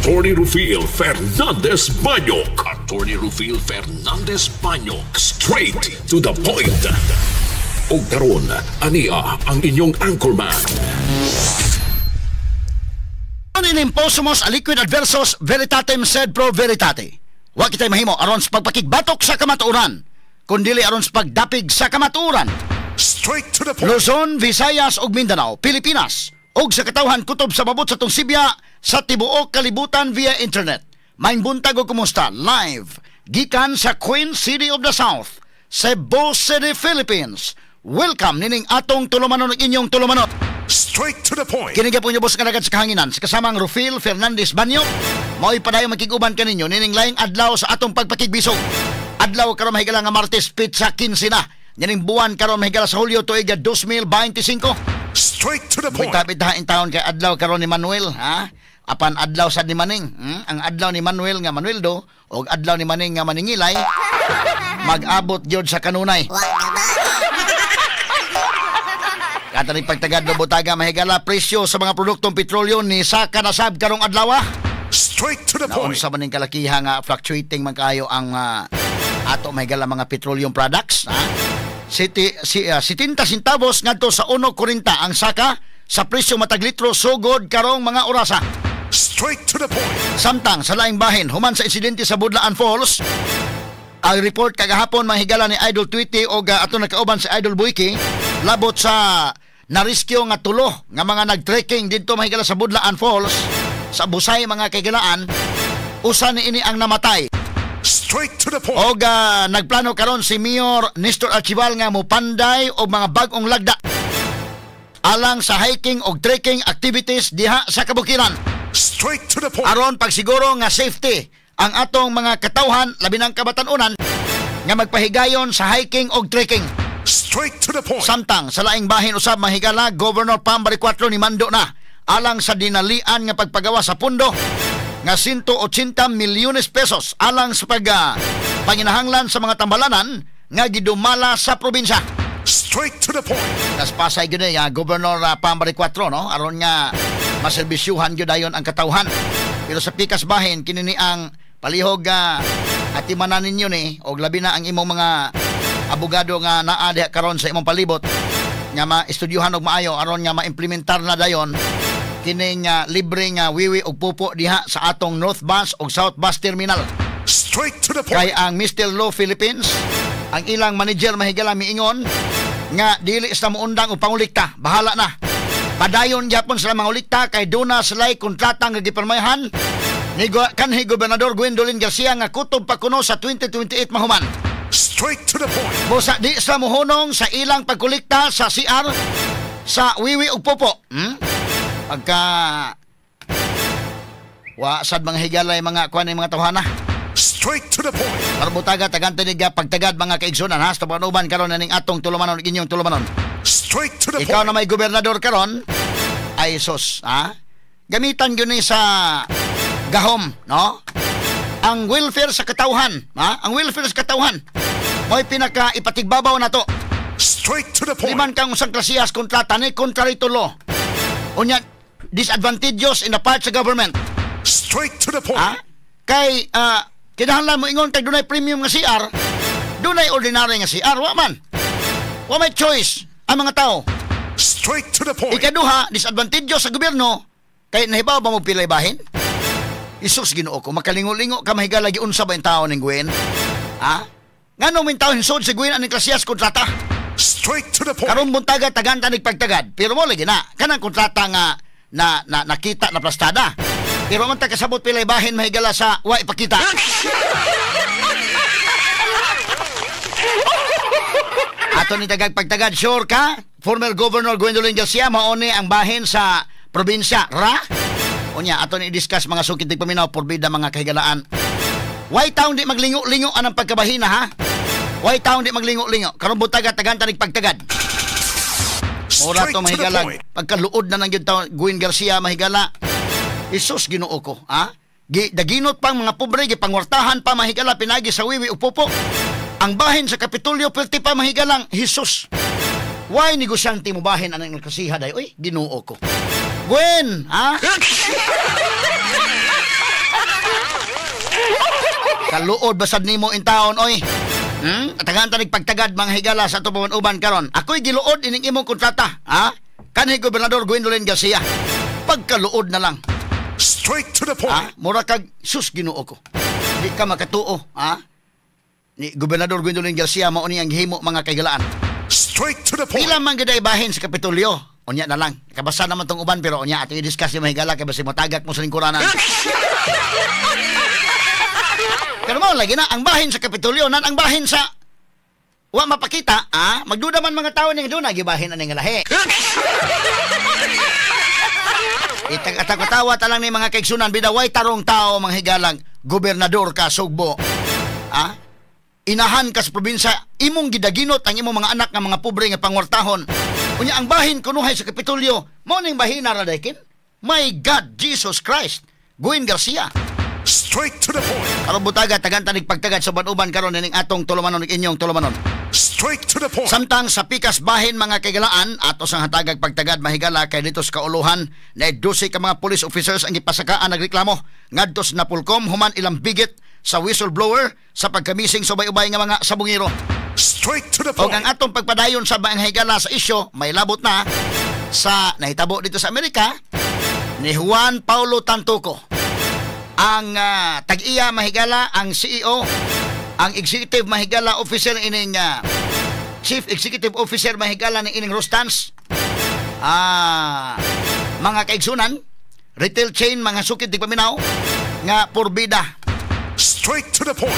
Attorney Rufil Fernandez Banyok. Attorney Rufil Fernandez Banyok. Straight to the point. Og karon, ania ang inyong anchorman. Imposumos aliquid adversos veritatem sed pro veritate. Wa kitay mahimo aron sa pagpakigbatok sa kamatuoran, kundili aron sa pagdapig sa kamatuoran. Straight to the point. Luzon, Visayas ug Mindanao, Pilipinas ug sa katawhan kutob sa babot sa Tungsibya sa tibuok kalibutan via internet. Maayong buntag ug kumusta live gikan sa Queen City of the South, Cebu City, Philippines. Welcome nining atong tulumanon ug inyong tulumanon. Straight to the point. Kini gyapon niyo sa kanagat sa kahanginan sa kasamang Rufil Fernandez Banyo. Mao'y padayon makig-uban kaninyo nining laing adlaw sa atong pagpakigbisog. Adlaw karon mahigala nga Martes, petsa 15 na. Nining buwan karon mahigala sa Hulyo tuig 2025. Straight to the point. Bitaw in taon kay adlaw karon ni Manuel, ha? Apan adlaw sad ni Maning. Ang adlaw ni Manuel nga Manueldo og adlaw ni Maning nga Maningilay mag-abot gyud sa kanunay. Kataning pagtagad no butaga mahigala presyo sa mga produktong petrolyo ni sa kanasab karong adlaw. Straight to the point. Naunsa man ning kalakiha nga fluctuating man kaayo ang ato mahigala mga petroleum products, ha? 70 centavos ngadto sa 1.40 ang saka sa presyo matag litro sugod karong mga orasa. Straight to the point. Samtang sa laing bahin human sa insidente sa Budlaan Falls, ang report kagahapon mahigala ni Idol Tweety og ato nakauban si Idol Buiki labot sa nariskyo nga tulo nga mga nagtrekking didto mahigala sa Budlaan Falls sa Busay mga kaigalaan, usa ni ini ang namatay. Straight to the point. Og nagplano karon si Mayor Nestor Archival nga mopanday og mga bag-ong lagda alang sa hiking og trekking activities diha sa kabukiran. Straight to the point. Aron pagsiguro nga safety ang atong mga katawhan labi nang kabatan-unan nga magpahigayon sa hiking og trekking. Straight to the point. Samtang sa laing bahin usab mahigala Governor Pam Baricuatro ni mando na alang sa dinalian nga pagpagawa sa pundo nga 180 milyones pesos alang sa pag panginahanglan sa mga tambalanan nga gidumala sa probinsya. Straight to the point. Tas Pasay gyud ni Governor Pam Baricuatro, no, aron nga maserbisyuhan gyud dayon ang katawhan. Pero sa pikas bahin kini ni ang palihog atimanan ninyo ni og labi na ang imong mga abogado nga naa diha karon sa imong palibot nga maestudyuhan og maayo aron nga maimplementar na dayon kining libre nga wiwi og pupo diha sa atong North Bus og South Bus Terminal. Straight to the point. Kay ang Mr. Law Philippines, ang ilang manager mahigala miingon nga dili sa muundang og pangulikta, bahala na. Padayon gyapon sila mangulikta kay duna sila'y kontrata nga gipirmahan ni kanhi Gobernador Gwendolyn Garcia nga kutob pa kuno sa 2028 mahuman. Straight to the point. Busa di sila mohunong sa ilang pagkolekta sa CR sa wiwi ug popo. Pagka wa sad mga higalay mga kuan mga tawhana. Straight to the point. Parbutaga tagan tinig pagtagad mga kaigsunan ha sa panuban karon na ning atong tulumanon inyong tulumanon. Straight to the Ikaw point. na may gobernador karon ay sus, ha? Gamitan gyud ni sa gahom, no? Ang welfare sa katawhan, ha? Ang welfare sa katawhan. Mo'y pinaka ipatigbabaw na to. Straight to the point. Liman kang usang klasiyas kontrata ni contrary to law. Unya disadvantageous in the part sa government. Straight to the point. Ha? Kay kinahanglan mo ingon kay dunay premium nga CR, dunay ordinary nga CR, wa man. Wa may choice ang mga tao. Straight to the point. Ikaduha, disadvantageous sa gobyerno kay nahibaw ba mo pilay bahin? Isus Ginoo ko, makalingo-lingo ka mahigala giunsa ba yung tao ning Gwen? Ha? Ngano min tao hinsod si Gwen aning klasiyas kontrata? Straight to the point. Karon buntaga tagan tanig pagtagad. Pero mo lagi na kanang kontrata nga na nakita na plastada. Pero man ta kasabot pilay bahin mahigala sa wa ipakita. Ato ni tagag pagtagad, sure ka? Former Governor Gwendolyn Garcia mao ni ang bahin sa probinsya, ra? Unya ato ni i-discuss mga sukit tig paminaw porbida mga kahigalaan. Why taon di maglingo-lingo anang pagkabahina, ha? Why taon di maglingo-lingo? Karon buntaga tagan tanig pagtagad. Mura Straight to to the mahigala. point. Pagkaluod na nang gyud taon Gwen Garcia mahigala. Isus Ginoo ko, ha? Daginot pang mga pobre gipangwartahan pa mahigala pinagi sa wiwi ug pupo. Ang bahin sa Kapitolyo perti pa mahigalang Jesus. Why negosyante mo bahin anang kasiha day? Uy, Ginoo ko. Gwen, ha? Kaluod basad nimo in taon oy. Tagaan tanig pagtagad mga higala sa ato uban karon. Ako'y giluod ining imong kontrata, ha? Kanhi Gobernador Gwendolyn Garcia. Pagkaluod na lang. Straight to the point. Ha? Mura kag sus Ginoo ko. Di ka makatuo, ha? Ni Gobernador Gwendolyn Garcia mao ni ang gihimo mga kaigalaan. Straight to the point. Pila man gyud ay bahin sa Kapitolyo. Unya na lang. Kabasa naman tong uban pero unya atong i-discuss yung mahigala kay basi motagak mo sa lingkuranan. Pero mao lagi na ang bahin sa Kapitolyo nan ang bahin sa wa mapakita, ah, magduda man mga tawo ning duna gibahin ani nga lahi. Itag-atag-tawa ta lang ni mga kaigsunan bidaway tarong tao mga higalang gobernador ka Sugbo. Ah? Inahan ka sa probinsya, imong gidaginot ang imong mga anak nga mga pobre nga pangwartahon. Unya ang bahin kunuhay sa Kapitolyo, mao ning bahina ra daykin. My God, Jesus Christ. Gwen Garcia. Straight to the point. Karon butaga tagan tanig pagtagad sa uban-uban karon ining atong tulumanon ug inyong tulumanon. Straight to the point. Samtang sa pikas bahin mga kaigalaan ato sang hatagag pagtagad mahigala kay dito sa kauluhan na 12 ka mga police officers ang gipasakaan nagreklamo ngadto sa Napolcom human ilang bigit sa whistleblower sa pagkamising sa ubay-ubay nga mga sabungero. Straight to the Og point. ang atong pagpadayon sa mga higala sa isyo may labot na sa nahitabo dito sa Amerika ni Juan Paulo Tantoco. Ang tag-iya mahigala ang CEO, ang executive mahigala officer ining Chief Executive Officer mahigala ni ining Rustans. Mga kaigsunan, retail chain mga sukid di paminaw nga porbida. Straight to the point.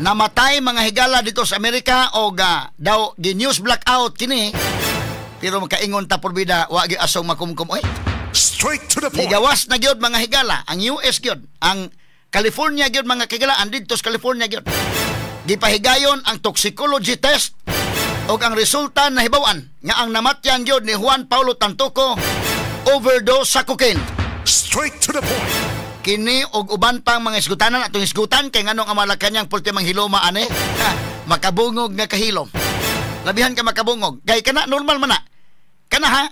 Namatay mga higala dito sa Amerika og daw gi news blackout kini. Pero makaingon ta porbida wa gyud asong makumkum oy. Straight to the point. Nigawas na gyud mga higala ang US gyud, ang California gyud mga kaigalaan didto sa California gyud. Gipahigayon ang toxicology test og ang resulta nahibaw-an nga ang namatyan gyud ni Juan Paulo Tantoco overdose sa cocaine. Straight to the point. Kini og uban pang mga isgutanan atong isgutan kay nganong ang Malacañang pulti manghiloma ani makabungog nga kahilom. Labihan ka makabungog kay kana normal man na. Kana ha?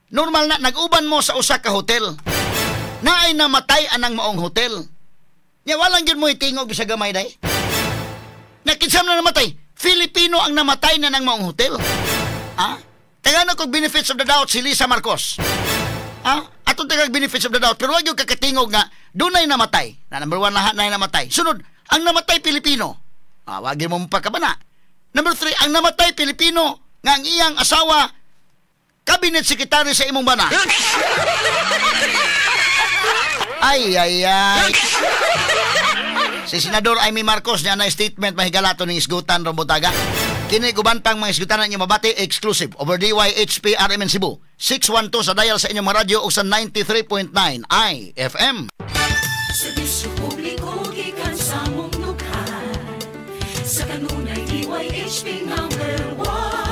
Normal na nag-uban mo sa usa ka hotel. Naay namatay anang maong hotel. Nya walang gyud mo itingog sa gamay day. Nakinsam na namatay. Filipino ang namatay na ng maong hotel. Ha? Kaya na kog benefits of the doubt si Lisa Marcos. Ha? Atong tagag benefits of the doubt pero wag yung kakatingog nga dunay namatay. Na number 1 lahat na namatay. Sunod, ang namatay Pilipino. Ah, wag mo pakabana. Number 3, ang namatay Pilipino nga ang iyang asawa cabinet secretary sa imong bana. Ay ay ay. Si Senador Amy Marcos niya na statement mahigalato ning isgutan Robotaga. Kini guban pang mga isgutanan niyo mabati exclusive over DYHP RMN Cebu 612 sa dial sa inyong radyo o sa 93.9 IFM. Serbisyo publiko gikan sa mong dughan. Sa kanunay DYHP number 1.